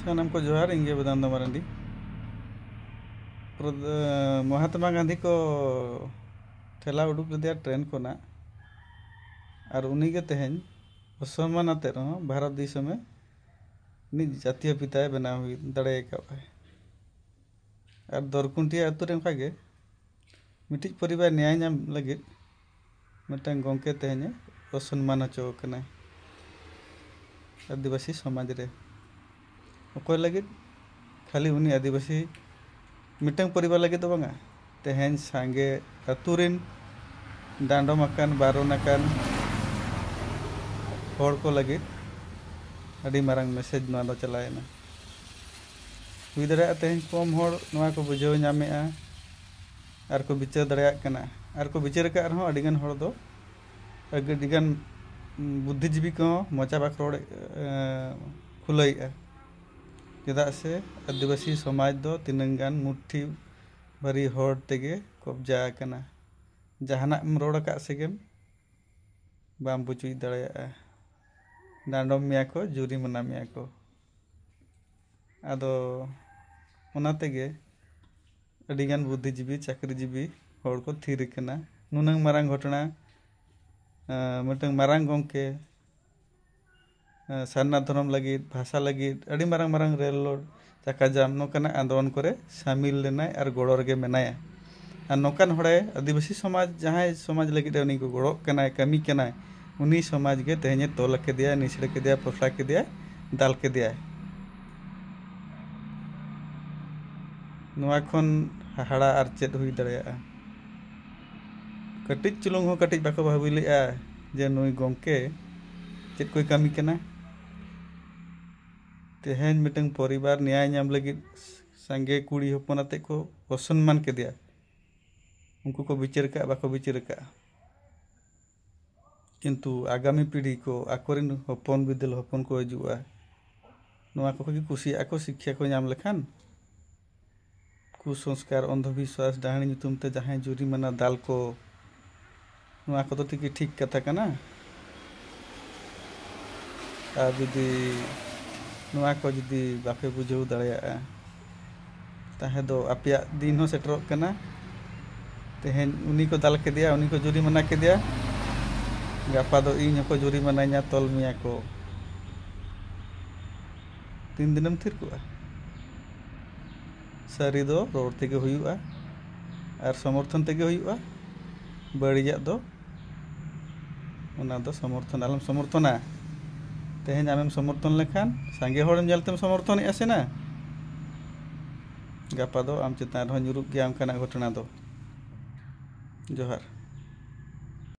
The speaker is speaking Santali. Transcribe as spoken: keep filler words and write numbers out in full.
ᱥᱟᱱᱟᱢ ᱠᱚ ᱡᱚᱦᱟᱨ, ᱤᱧ ᱜᱮ ᱵᱮᱫᱟᱱᱛᱚ ᱢᱟᱨᱟᱱᱰᱤ᱾ ᱯᱨᱚᱫ-, ᱢᱚᱦᱟᱛᱢᱟ ᱜᱟᱱᱫᱷᱤ ᱠᱚ ᱴᱷᱮᱞᱟᱣ ᱩᱰᱩᱠ ᱞᱮᱫᱮᱭᱟ ᱴᱨᱮᱱ ᱠᱷᱚᱱᱟᱜ, ᱟᱨ ᱩᱱᱤ ᱜᱮ ᱛᱮᱦᱮᱧ ᱚᱥᱚᱢᱢᱟᱱ ᱟᱛᱮ ᱨᱮᱦᱚᱸ ᱵᱷᱟᱨᱚᱛ ᱫᱤᱥᱚᱢᱮ ᱱᱤᱡ ᱡᱟᱛᱤᱭᱚ ᱯᱤᱛᱟᱭ ᱵᱮᱱᱟᱣ ᱦᱩᱭ ᱫᱟᱲᱮ ᱟᱠᱟᱫᱼᱟᱭ᱾ ᱟᱨ ᱫᱚᱨᱠᱩᱱᱴᱤᱭᱟ ᱟᱹᱛᱩ ᱨᱮ ᱚᱱᱠᱟ ᱜᱮ ᱢᱤᱫᱴᱤᱡ ᱯᱚᱨᱤᱵᱟᱨ ᱱᱮᱭᱟᱭ ᱧᱟᱢ ᱞᱟᱹᱜᱤᱫ ᱢᱤᱫᱴᱟᱝ ᱜᱚᱢᱠᱮ ᱛᱮᱦᱮᱧᱮ ᱚᱥᱚᱱᱢᱟᱱ ᱦᱚᱪᱚ ᱟᱠᱟᱱᱟᱭ ᱟᱹᱫᱤᱵᱟᱹᱥᱤ ᱥᱚᱢᱟᱡᱽ ᱨᱮ᱾ ᱚᱠᱚᱭ ᱞᱟᱹᱜᱤᱫ? ᱠᱷᱟᱹᱞᱤ ᱩᱱᱤ ᱟᱹᱫᱤᱵᱟᱹᱥᱤ ᱢᱤᱫᱴᱟᱝ ᱯᱚᱨᱤᱵᱟᱨ ᱞᱟᱹᱜᱤᱫ ᱫᱚ ᱵᱟᱝᱟ, ᱛᱮᱦᱮᱧ ᱥᱟᱸᱜᱮ ᱟᱹᱛᱩ ᱨᱮᱱ ᱰᱟᱸᱰᱚᱢ ᱟᱠᱟᱱ, ᱵᱟᱨᱚᱱ ᱟᱠᱟᱱ ᱦᱚᱲ ᱠᱚ ᱞᱟᱹᱜᱤᱫ ᱟᱹᱰᱤ ᱢᱟᱨᱟᱝ ᱢᱮᱥᱮᱡᱽ ᱱᱚᱣᱟ ᱫᱚ ᱪᱟᱞᱟᱣᱮᱱᱟ᱾ ᱦᱩᱭ ᱫᱟᱲᱮᱭᱟᱜᱼᱟ ᱛᱮᱦᱮᱧ ᱠᱚᱢ ᱦᱚᱲ ᱱᱚᱣᱟ ᱠᱚ ᱵᱩᱡᱷᱟᱹᱣ ᱧᱟᱢᱮᱜᱼᱟ ᱟᱨ ᱠᱚ ᱵᱤᱪᱟᱹᱨ ᱫᱟᱲᱮᱭᱟᱜ ᱠᱟᱱᱟ, ᱟᱨ ᱠᱚ ᱵᱤᱪᱟᱹᱨ ᱟᱠᱟᱫ ᱨᱮᱦᱚᱸ ᱟᱹᱰᱤᱜᱟᱱ ᱦᱚᱲ ᱫᱚ, ᱟᱹᱰᱤᱜᱟᱱ ᱵᱩᱫᱽᱫᱷᱤᱡᱤᱵᱤ ᱠᱚᱦᱚᱸ ᱢᱚᱪᱟ ᱵᱟᱠᱚ ᱨᱚᱲ, ᱮ, ᱠᱷᱩᱞᱟᱹᱣᱮᱫᱼᱟ᱾ ᱪᱮᱫᱟᱜ ᱥᱮ ᱟᱹᱫᱤᱵᱟᱹᱥᱤ ᱥᱚᱢᱟᱡᱽ ᱫᱚ ᱛᱤᱱᱟᱹᱝ ᱜᱟᱱ ᱢᱩᱴᱷᱤ ᱵᱷᱟᱹᱨᱤ ᱦᱚᱲ ᱛᱮᱜᱮ ᱠᱚᱵᱽᱡᱟ ᱟᱠᱟᱱᱟ᱾ ᱡᱟᱦᱟᱱᱟᱜ ᱮᱢ ᱨᱚᱲ ᱟᱠᱟᱫ ᱥᱮᱜᱮᱢ ᱵᱟᱢ ᱯᱩᱪᱩᱡ ᱫᱟᱲᱮᱭᱟᱜᱼᱟ, ᱰᱟᱸᱰᱚᱢ ᱢᱮᱭᱟ ᱠᱚ, ᱡᱩᱨᱤᱢᱟᱱᱟ ᱢᱮᱭᱟ ᱠᱚ᱾ ᱟᱫᱚ ᱚᱱᱟ ᱛᱮᱜᱮ ᱟᱹᱰᱤᱜᱟᱱ ᱵᱩᱫᱽᱫᱷᱤᱡᱤᱵᱤ, ᱪᱟᱹᱠᱨᱤᱡᱤᱵᱤ ᱦᱚᱲ ᱠᱚ ᱛᱷᱤᱨ ᱟᱠᱟᱱᱟ᱾ ᱱᱩᱱᱟᱹᱝ ᱢᱟᱨᱟᱝ ᱜᱷᱚᱴᱚᱱᱟ, ᱮᱸ, ᱢᱤᱫᱴᱟᱝ ᱢᱟᱨᱟᱝ ᱜᱚᱢᱠᱮ, ᱮᱸ, ᱥᱟᱨᱱᱟ ᱫᱷᱚᱨᱚᱢ ᱞᱟᱹᱜᱤᱫ, ᱵᱷᱟᱥᱟ ᱞᱟᱹᱜᱤᱫ ᱟᱹᱰᱤ ᱢᱟᱨᱟᱝ ᱢᱟᱨᱟᱝ ᱨᱮᱞ ᱞᱚᱰ, ᱪᱟᱠᱟ ᱡᱟᱢ ᱱᱚᱝᱠᱟᱱᱟᱜ ᱟᱱᱫᱳᱞᱚᱱ ᱠᱚᱨᱮ ᱥᱟᱢᱤᱞ ᱞᱮᱱᱟᱭ ᱟᱨ ᱜᱚᱲᱚ ᱨᱮᱜᱮ ᱢᱮᱱᱟᱭᱟ᱾ ᱟᱨ ᱱᱚᱝᱠᱟᱱ ᱦᱚᱲᱮ ᱟᱹᱫᱤᱵᱟᱹᱥᱤ ᱥᱚᱢᱟᱡᱽ, ᱡᱟᱦᱟᱸᱭ ᱥᱚᱢᱟᱡᱽ ᱞᱟᱹᱜᱤᱫ ᱮ ᱩᱱᱤ ᱠᱚ ᱜᱚᱲᱚᱜ ᱠᱟᱱᱟᱭ, ᱠᱟᱹᱢᱤ ᱠᱟᱱᱟᱭ, ᱩᱱᱤ ᱥᱚᱢᱟᱡᱽ ᱜᱮ ᱛᱮᱦᱮᱧᱮ ᱛᱚᱞ ᱠᱮᱫᱮᱭᱟ, ᱱᱤᱥᱲᱟᱹ ᱠᱮᱫᱮᱭᱟ, ᱯᱚᱥᱲᱟ ᱠᱮᱫᱮᱭᱟ, ᱫᱟᱞ ᱠᱮᱫᱮᱭᱟᱭ᱾ ᱱᱚᱣᱟ ᱠᱷᱚᱱ ᱦᱟᱦᱟᱲᱟ ᱟᱨ ᱪᱮᱫ ᱦᱩᱭ ᱫᱟᱲᱮᱭᱟᱜᱼᱟ? ᱠᱟᱹᱴᱤᱡ ᱪᱩᱞᱩᱝ ᱦᱚᱸ ᱠᱟᱹᱴᱤᱡ ᱵᱟᱠᱚ ᱵᱷᱟᱹᱵᱤ ᱞᱮᱫᱼᱟ ᱡᱮ ᱱᱩᱭ ᱜᱚᱢᱠᱮ ᱪᱮᱫ ᱠᱚᱭ ᱠᱟᱹᱢᱤ ᱠᱟᱱᱟ᱾ ᱛᱮᱦᱮᱧ ᱢᱤᱫᱴᱟᱝ ᱯᱚᱨᱤᱵᱟᱨ ᱱᱮᱭᱟᱭ ᱧᱟᱢ ᱞᱟᱹᱜᱤᱫ ᱥᱟᱸᱜᱮ ᱠᱩᱲᱤ ᱦᱚᱯᱚᱱ ᱟᱛᱮ ᱠᱚ ᱚᱥᱚᱱᱢᱟᱱ ᱠᱮᱫᱮᱭᱟ᱾ ᱩᱱᱠᱩ ᱠᱚ ᱵᱤᱪᱟᱹᱨ ᱠᱟᱜ, ᱵᱟᱠᱚ ᱵᱤᱪᱟᱹᱨ ᱠᱟᱜ, ᱠᱤᱱᱛᱩ ᱟᱜᱟᱢᱤ ᱯᱤᱲᱦᱤ ᱠᱚ, ᱟᱠᱚᱨᱮᱱ ᱦᱚᱯᱚᱱ ᱵᱤᱫᱟᱹᱞ ᱦᱚᱯᱚᱱ ᱠᱚ ᱦᱤᱡᱩᱜᱼᱟ, ᱱᱚᱣᱟ ᱠᱚ ᱠᱚ ᱠᱩᱥᱤᱭᱟᱜᱼᱟ ᱠᱚ, ᱥᱤᱠᱠᱷᱟ ᱠᱚ ᱧᱟᱢ ᱞᱮᱠᱷᱟᱱ᱾ ᱠᱩᱥᱚᱝᱥᱠᱟᱨ, ᱚᱱᱫᱷᱚᱵᱤᱥᱣᱟᱥ, ᱰᱟᱦᱟᱲᱤ ᱧᱩᱛᱩᱢ ᱛᱮ ᱡᱟᱦᱟᱸᱭ ᱡᱩᱨᱤᱢᱟᱱᱟ ᱫᱟᱞ ᱠᱚ, ᱱᱚᱣᱟ ᱠᱚᱫᱚ ᱛᱮᱜᱮ ᱴᱷᱤᱠ ᱠᱟᱛᱷᱟ ᱠᱟᱱᱟ? ᱟᱨ ᱡᱩᱫᱤ ᱱᱚᱣᱟ ᱠᱚ ᱡᱩᱫᱤ ᱵᱟᱯᱮ ᱵᱩᱡᱷᱟᱹᱣ ᱫᱟᱲᱮᱭᱟᱜᱼᱟ, ᱛᱟᱦᱮᱸ ᱫᱚ ᱟᱯᱮᱭᱟᱜ ᱫᱤᱱ ᱦᱚᱸ ᱥᱮᱴᱮᱨᱚᱜ ᱠᱟᱱᱟ᱾ ᱛᱮᱦᱮᱧ ᱩᱱᱤ ᱠᱚ ᱫᱟᱞ ᱠᱮᱫᱮᱭᱟ, ᱩᱱᱤ ᱠᱚ ᱡᱩᱨᱤᱢᱟᱱᱟ ᱠᱮᱫᱮᱭᱟ, ᱜᱟᱯᱟ ᱫᱚ ᱤᱧ ᱦᱚᱸᱠᱚ ᱡᱩᱨᱤᱢᱟᱱᱟᱧᱟ, ᱛᱚᱞ ᱢᱮᱭᱟ ᱠᱚ᱾ ᱛᱤᱱ ᱫᱤᱱᱮᱢ ᱛᱷᱤᱨ ᱠᱚᱜᱼᱟ? ᱥᱟᱹᱨᱤ ᱫᱚ ᱨᱚᱲ ᱛᱮᱜᱮ ᱦᱩᱭᱩᱜᱼᱟ ᱟᱨ ᱥᱚᱢᱚᱨᱛᱷᱚᱱ ᱛᱮᱜᱮ ᱦᱩᱭᱩᱜᱼᱟ᱾ ᱵᱟᱹᱲᱤᱡᱟᱜ ᱫᱚ, ᱚᱱᱟ ᱫᱚ ᱥᱚᱢᱚᱨᱛᱷᱚᱱ ᱟᱞᱚᱢ ᱥᱚᱢᱚᱨᱛᱷᱚᱱᱟ᱾ ᱛᱮᱦᱮᱧ ᱟᱢᱮᱢ ᱥᱚᱢᱚᱨᱛᱷᱚᱱ ᱞᱮᱠᱷᱟᱱ ᱥᱟᱸᱜᱮ ᱦᱚᱲ ᱧᱮᱞᱛᱮᱢ ᱥᱚᱢᱚᱨᱛᱷᱚᱱᱮᱜᱼᱟ ᱥᱮ ᱱᱟ, ᱜᱟᱯᱟ ᱫᱚ ᱟᱢ ᱪᱮᱛᱟᱱ ᱨᱮᱦᱚᱸ ᱧᱩᱨᱩᱜ ᱜᱮᱭᱟ ᱚᱱᱠᱟᱱᱟᱜ ᱜᱷᱚᱴᱚᱱᱟ ᱫᱚ᱾ ᱡᱚᱦᱟᱨ᱾